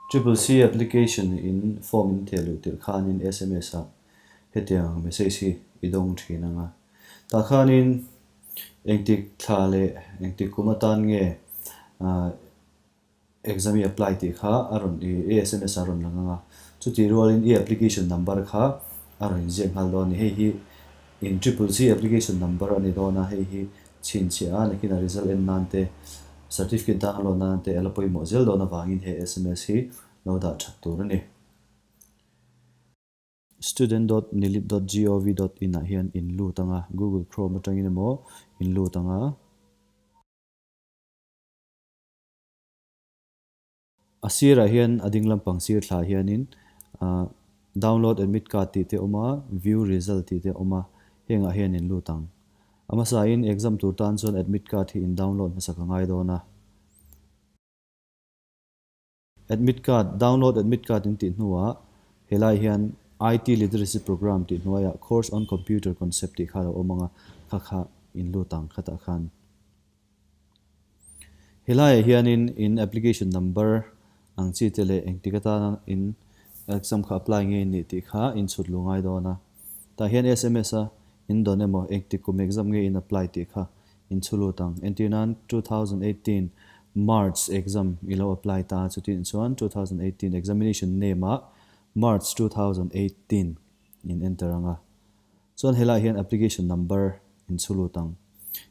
Triple C application in form in theh luh tirh khanin sms ah hetiang message hi i dawng thin ang a. Tah khanin engtik thla leh engtik kum atan nge exam i apply tih kha a rawn i sms ah a rawn lang ang a. Chutih rualin i application number kha a rawn inziak nghal dawn a ni. Hei hi in Triple C application number a ni dawn a, hei hi chhinchhiah a nakinah result en nan te, certificate download nan te a la pawimawh zel dawn avangin he sms hi lo dah that tur a ni. Student dot nilip dot gov dot in ah hian in lut ang a, Google Chrome atangin emaw in lut ang a. A sirah hian a ding lampang sir thlah hianin download admit card tih te a awm a, view result tih te a awm a, hengah hian in lut ang. A hmasain exam tur tan chuan admit card hi in download hmasak a ngai dawn a. Admit card, download admit card in tih hnuah helai hian IT Literacy Programme tih hnuaiah Course on Computer Concept tih kha a lo awm ang a, kha kha in lut ang khatah khan. Helaiah hianin in application number ang chi te leh engtik atana in exam kha apply nge nih tih kha in chhut lu ngai dawn a. Tah hian sms a in dawn emaw engtik kum exam nge in apply tih kha in chhu lut ang. Entir nan 2018 March exam i lo apply ta chutin chuan 2018 examination name ah March 2018 in enter ang a. Chuan helaiah hian application number in chhu lut ang.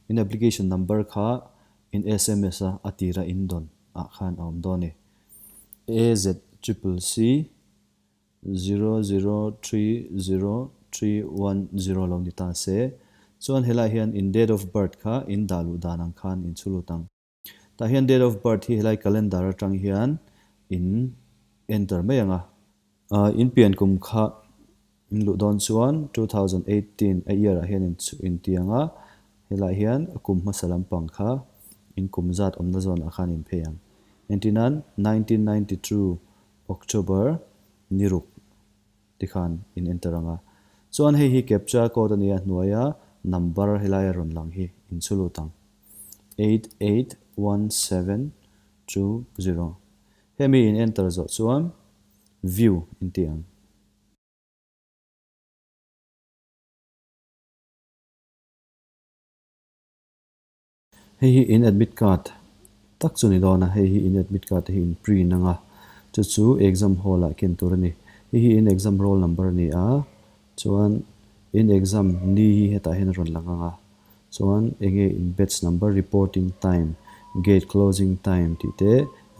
In application number kha in sms a a tira in dawn ah khan a awm dawn e. AZ triple C 0030310 lo ni ta se. Chuan helaiah hian in date of birth kha in dah luh dan ang khan in chhu lut ang. Tah hian date of birth hi helai calendar atang hian in enter mai ang a. In pian kum kha in luh dawn chuan 2018 a year ah hian in in ti ang a, helai hian a kum hmasa lampang kha in kum zat awmna zawn ah khan in phei ang. Engtinan 1992 October ni ruk tikhan in enter ang a. Chuan hei hi captcha code a nia hnuaia number helai a rawn lang hi in chhu lut ang. 881720 Hemi in enter zawh chuan view in ti ang. Hei hi in admit card tak chu ni dawn a, hei hi in admit card te hi in print ang a, chu chu exam hall ah ken tur a ni. Hei hi in exam roll number a ni a, chuan in exam ni hi hetah hian a rawn lang ang a, Chuan enge in batch number, reporting time, gate closing time tih te,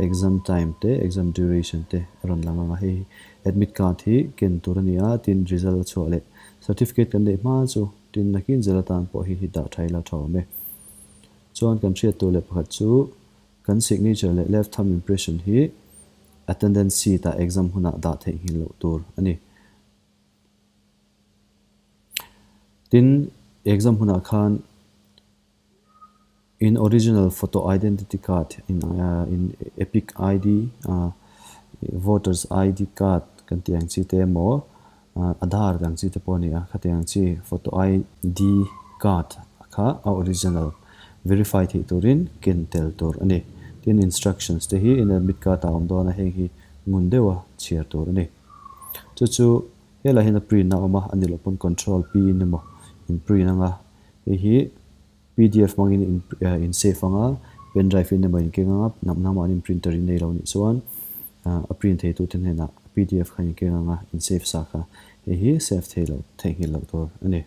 exam time te, exam duration te a rawn lang ang a, hei admit card hi ken tur a ni a, tin result a chhuah leh certificate kan neih hma chu tin nakin zel atan pawh hei hi dah tha ila tha awm e. Chuan kan hriat tur leh pakhat chu kan signature leh left thumb impression hi attendance sheet ah exam hunah dah theih nghilh loh tur a ni. Tin, exam hunah khan in original photo identity card in in epic ID voters ID card kan tih ang chi te emaw Aadhaar ang chi te pawh a ni a, khatiang ang chi photo ID card kha a original verify theih turin ken tel tur a ni. Tin, instructions te hi in admit card ah a awm dawn a, heng hi ngun deuha chhiar tur a ni. Chu chu helai hian a print a awm a, a ni loh pawn control P in emaw in print ang a, hei hi pdf hmangin in in save ang a, pen drive in emaw in keng ang a, nam nangmahni in printer in nei lo nih chuan a print thei tute hnenah pdf khan in keng ang a, in save sa kha hei hi save thei loh theihnghilh loh tur a ni.